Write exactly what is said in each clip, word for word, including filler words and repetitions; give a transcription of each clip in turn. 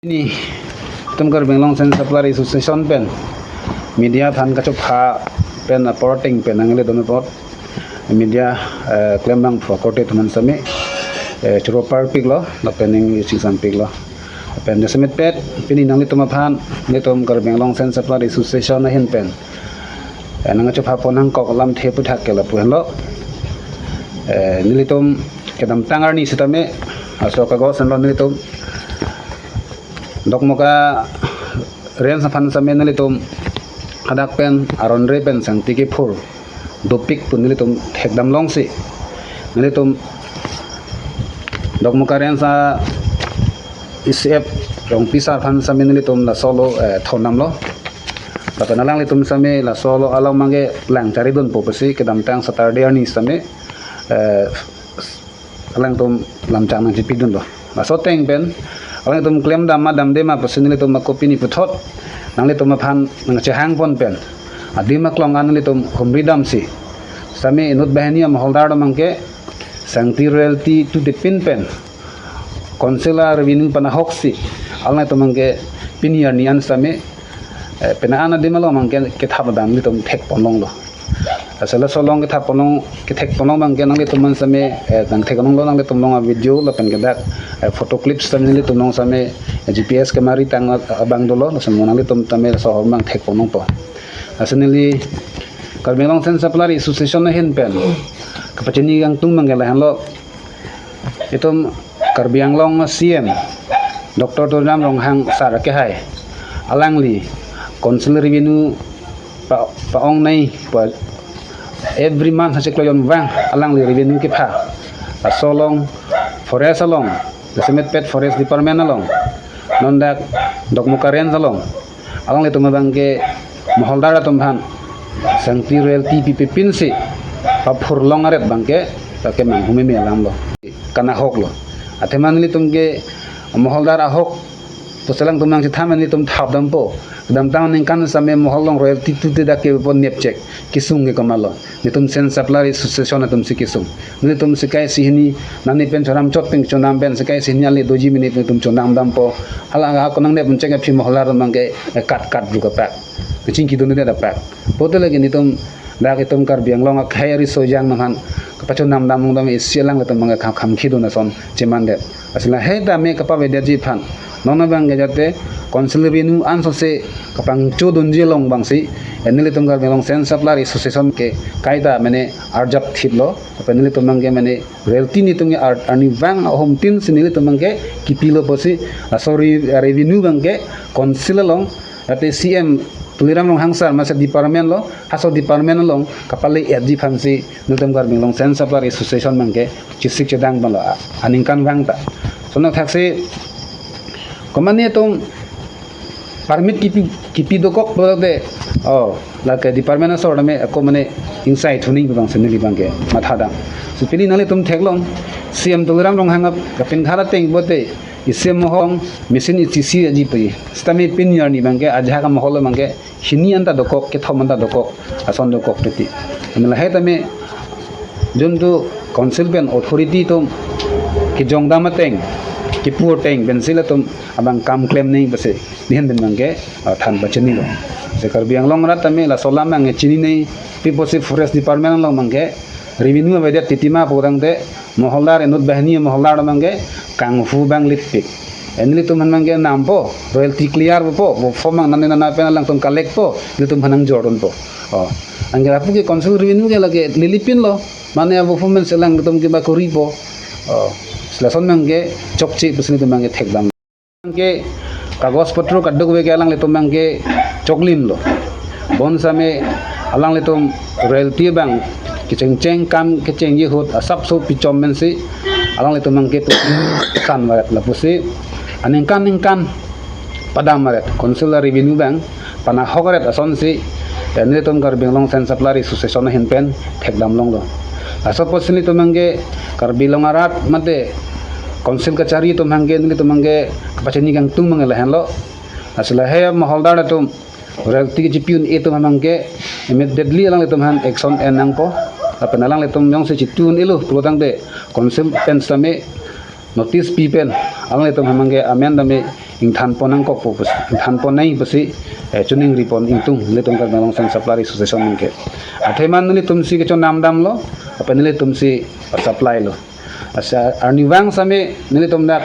Nelitum Karbi Anglong Sand Supplier Association pen media aphan kachopha pen apor ateng pen nanglidun apot media, eh, klembang pho korte atum an sitame, eh, choro parpiklo lapen ning chingsam piklo. Pen jasemet pet pini nanglitum aphan nelitum Karbi Anglong Sand Supplier Association ahin pen, eh, nangchopha pon nangkok alamthe aputhak ke lapu henlo. Eh, nelitum kedamtang arni sitame laso kagos henlo, nelitum Dokmoka Range aphan sitame nelitum hadak pen aron re pen sangti kephur dopik pu nelitum thekdam longsi, nelitum Dokmoka Range a E C F Rongpi sir aphan sitame nelitum lasolo, eh, thondamlo. Lapen alanglitum sitame lasolo along abangke lang charidunpo pusi kedamtang Saturday arni sitame, eh, alangtum lamchak nangchipidunlo. Laso ateng pen alangtum klemdam ma damde ma pusi nelitum ako pini puthot nanglitum aphan nangchehang pon pen adim aklong an nelitum humri damsi, sitame inut banghini amoholdar atum abangke sangti royalty tutepin pen council a revenue panahoksi alanglitum abangke pini arni an sitame, eh, pena an adim along abangke kethap dam nelitum thek pon longlo. Asal laso along kethap pon long, kethek pon long abangke nanglitum an sitame, eh, nangthek longlo, nanglitum along a video lapen ke dak, eh, photo clips sitame nelitum along sitame, eh, G P S kemari tang abang dolo, laso mo nanglitum sitame laso ahormu abang thek pon longpo. Asal neli Karbi Anglong Sand Supplier Association ahin pen kapachini kangtung abangke lahenlo. Itum Karbi Anglong C M Doctor Tuliram Ronghang sir akehai, alangli council revenue pa, pa-ongnei pa, every month hachiklo jon vang alangli revenue kepha. Laso along forest along, jasemet pet forest department along, non dak Dokmoka Range along, alanglitum abangke moholdar atum aphan sangti royalty pipipinsi paphur long aret abangke, abangke manghumeme alamlo, kanahoklo. Athema nelitum ke moholdar ahok pusi alangtum nangchetham nelitum thap dampo. Kedamtang aningkan sitame mohol along royalty tute dak kepo nepchek, kesung ke komatlo. Nelitum Sand Supplier Association atumsi kesung. Nelitum sika isi hini nani pen chonam chot pen chonam pen sika isi hini ale doji minute nelitum chonam dampo. Hala ako nangnep pen chek aphi moholdar abangke, eh, kat kat duk apak, kachingki dunde apak. Pulote lake nelitum dak itum Karbi Anglong akhai ariso ejang atum aphan kapachonam dam longdam isi alanglitum abangke kham, kham khidun ason chemandet. Asila he tame kapavedetji aphan non abangke jate council revenue ansose kapangchodunji along abangsi, eh, nelitum Karbi Anglong Sand Supplier Association ke kaita mane arjap thiplo, lapen nelitum abangke mane royalty nelitum ke ar-, arni vang ahomtin si nelitum abangke kipilo pusi, laso re-, revenue abangke council along, jate C M Tuliram Ronghang sir masa department lo, halaso department along kapale-etji aphansi nelitum Karbi Anglong Sand Supplier Association abangke chesik chedang ponlo, a-, aningkan vang ta. Lason athaksi komane atum permit kipi, kipi dokok pulote, oh, lake department asor tame ako mane ingsai thuning pu abangsi neli abangke mathadam. Si pini nanglitum theklong, C M Tuliram Ronghang ap kapinkhar ateng pulote isi mohol along machine ichisi aji pu. Sitame pini arni abangke ajahak amohol abangke hini anta dokok, kethom anta dokok, ason dokok titi. Ame lahai tame juntu council pen authority atum kejongdam ateng, kipu ateng pensi latum abang kam klemnei pusi nelihin pen abangke, ah, than pachinilo. Si Karbi Anglong arat tame laso alam abang chininei, pi pusi forest department along abangke revenue avedet titi ma pulotangte moholdar inut banghini moholdar abangke kanghu abang litpik. Eh, nelitum aphan abangke nampo, royalty clear po, vo form abang nane nana pen alangtum collect po, nelitum aphan nangjordunpo. Oh, anke lapu ke council revenue ke lake lilipinlo, mane avo form abang si alangtum keba koripo. Oh, si lason abangke chokche pusi nelitum abangke thekdam. Abangke kagos potro kadokave ke alanglitum abangke choklimlo. Bon sitame alanglitum royalty abang kechengcheng kam kechengji ahut asapso pichom pensi alanglitum abangke pu-, san varet lapusi aningkan ningkan padam varet council a revenue abang panahok aret asonsi, eh, nelitum Karbi Anglong Sand Supplier Association ahin pen thekdam longlo. Laso apotsi nelitum abangke Karbi Anglong arat mate council kachari atum abangke nelitum abangke kapachini kangtung abangke lahenlo. Asila he moholdar atum royalty kechipi un-e atum abangke immediately alanglitum aphan action en nangpo. Lapen alanglitum jongsi chitu un-elo pulotangte council pen sitame notice pi pen alanglitum aphan abangke amen tame ingthan pon nangkokpo pusi, ingthan pon nai pusi, eh, choningri pon ingtung nelitum Karbi Anglong Sand Supplier Association abangke. Athema nelitum si kechonam damlo, lapen nelitum si supply lo. Asa arnivang sitame nelitum dak,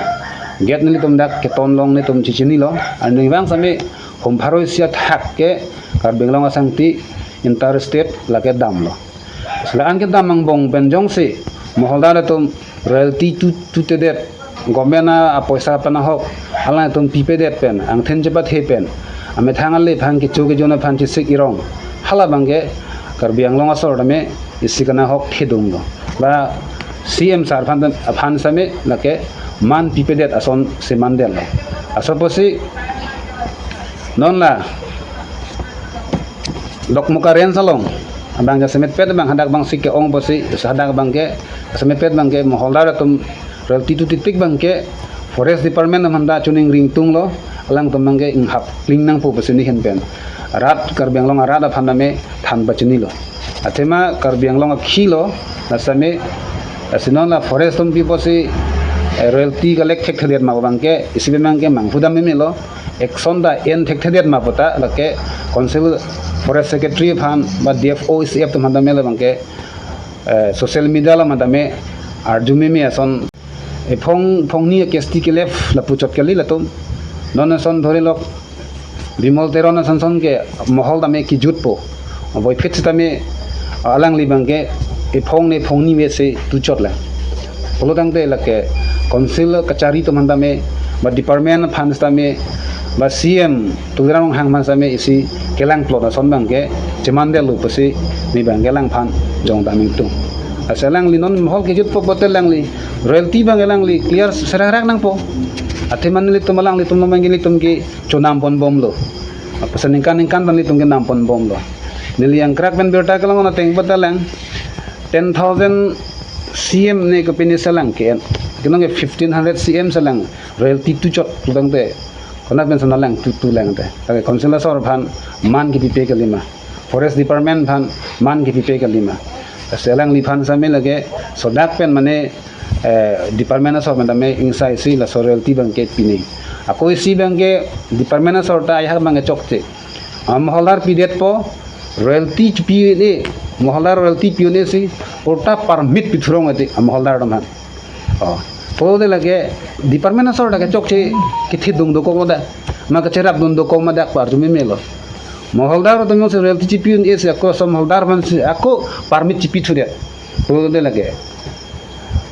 gate nelitum dak keton long nelitum chechinilo. Arnivang sitame hum pharo isi athak ke Karbi Anglong asangti inter state lake damlo. Sila an kedam angbong pen jongsi moholdar atum royalty tu, tutedet, government a, apoisa pen ahok alangtum pipedet pen, angthin chepathe pen, amethang ale aphan kecho kejon aphan chesik irong, hala abangke Karbi Anglong asor tame isi kana ahok thedung lo. La C M sir aphan, aphan sitame lake man pipedet ason si mandetlo. Laso apotsi non la Dokmoka range along abang jasemet pet abang hadak abang si ke-ong apotsi, hadak abangke jasemet pet abangke moholdar atum royalty tu titik abangke Forest Department atum aphanta choningri ingtunglo, alangtum abangke inghap kling nangpo pusi neli ahin pen arat, Karbi Anglong arat aphan tame than pachinilo. Athema Karbi Anglong akhei lo, la sitame, lasi non la forest atum pi apotsi, eh, royalty collect thekthedet ma abangke, isi pen abangke manghu dam memelo, action ta en thekthedet ma puta, lake Council Forest Secretary aphan, ba D F O, C F atum aphan tame la abangke, eh, social media along tame arju meme ason. Ephong, phongni a-case ti kelep lapu chot kali latum. Non ason dhorilok Bimol Teron ason son ke mohol tame kejutpo. Boiphit sitame alangli abangke ephong ne phongni ave si tu chot lang. Pulo tangte lake Council kachari atum aphan tame, ba department aphan sitame, ba C M Tuliram Ronghang aphan sitame isi kelang plot ason abangke chemandetlo pusi neli abangke alangphan jongdam ingtung. Lasi alangli non mohol kejutpo pulote alangli royalty abang alangli clear serak rak nangpo. Athema nelitum alanglitum along abangke nelitum kechonam ponbomlo. Apasa ningkan ningkan ta nelitum kenam ponbomlo. Neli angkrak pen birta kelong ateng puta lang ten thousand C M ne kopine selang ke-en. Kenong ke fifteen hundred C M selang royalty tu chot pulo tangte. Konat pen sana lang tu tu lang te. Lake Council asor aphan man kepipe kalima. Forest Department aphan man kepipe kalima. Lasi alangliphan sitame lake sodak pen mane, eh, department asor pen tame ingsai si laso royalty abangke pine. Ako isi abangke department asor ta ajahak abangke chokche. Amoholdar pidetpo, royalty chipi-un-e, moholdar royalty pi-un-e si, ulta permit pithurong ati amoholdar atum aphan. Oh, pulote lake department asor ta kechokche kethedung dokok lo da, ma kacherapdun dokok ma dak arju memelo. Moholdar atum si royalty chipi-un-e si ako amoholdar aphan si ako permit chipithudet. Pulote lake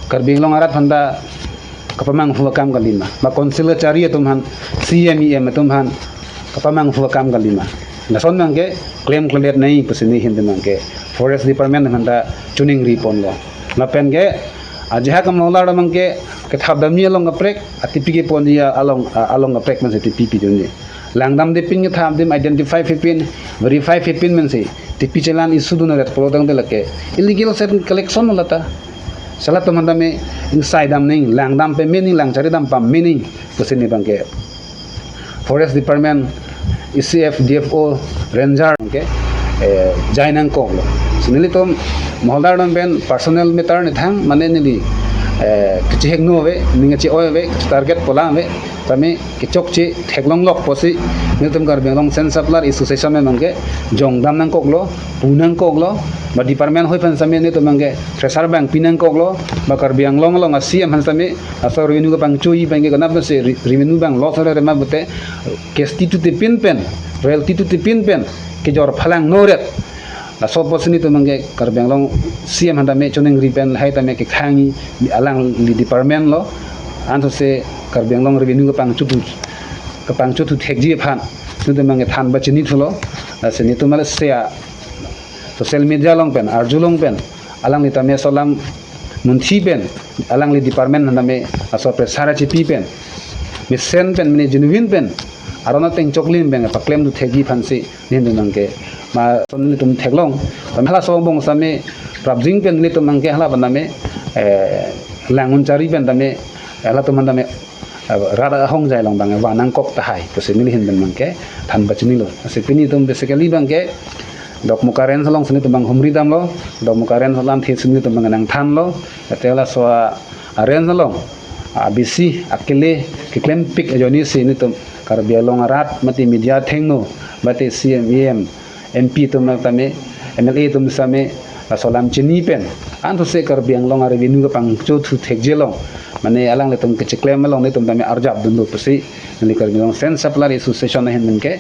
Karbi Anglong arat aphanta kapamanghu akam kalima. Ma Council kachari atum aphan, C M, E M atum aphan kapamanghu akam kalima. Lason abangke klemkledet nai pusi neli ahin pen abangke Forest Department aphanta choningri ponlo. Lapen ke ajahak amoholdar abangke kethap damji along kaprek, atipi keponji along, along kaprek man si tipi pidunji. Langdamde pin kethap adim identify pipin, verify pipin man si tipi challan issue dundet pulo tangte lake illegal sand collection lo lata. Sala atum aphan tame ingsai dam ning, langdam pame ning, langchari dam pame ning pusi neli abangke Forest Department, E C F, D F O, Ranger ke, eh, jai nangkoklo. Si nelitum moholdar atum pen personal matter neli thang, mane neli, eh, kachehek no ave, ning kache-oi ave, target pola ave, tame kechokche theklonglok pusi nelitum Karbi Anglong Sand Supplier Association abangke jongdam nangkoklo, pu nangkoklo, ba department ahoi aphan sitame nelitum abangke pressure abang pi nangkoklo, ba Karbi Anglong along a-C M aphan sitame laso revenue kapangchoji abangke konat pen si re-, revenue abang loss ore re ma pulote case ti tu tipin pen, royalty tu tipin pen kejor phalang noret. Laso apotsi nelitum abangke Karbi Anglong C M aphan tame choningri pen lahai tame kekhangji alangli department lo. Ansose Karbi Anglong revenue kapangchothu, kapangchothu thekji aphan nelitum abangke than pachinithulo. Lasi nelitum ale sia social media along pen, arju along pen, alangli tame laso alam munthi pen, alangli department aphan tame laso pressure chipi pen, mesen pen, mane genuine pen, aron ateng choklim pen paklemthu thekji aphan si nelitum abangke, ma, lason nelitum theklong. Tame halaso angbong sitame prapjin pen nelitum abangke hala pen tame, eh, lang-un chari pen tame, eh, halatum aphan tame, eh, rat ahongjai along abang van nangkok tahai pusi neli ahin pen abangke than pachinilo. Lasi pini nelitum basically abangke Dokmoka range along si nelitum abang humri damlo, Dokmoka range alamthe si nelitum abang nangthanlo, ate laso a-range along abisi akele keklempik ajoinesi nelitum Karbi Anglong arat mate media athengno mate C M, E M, M P atum tame, M L A atum tame laso alam chini pen, anthose Karbi Anglong a-revenue kepangchothu thekji along, mane alanglitum kecheklem along nelitum tame arjapdunlo pusi neli Karbi Anglong Sand Supplier Association ahin pen ke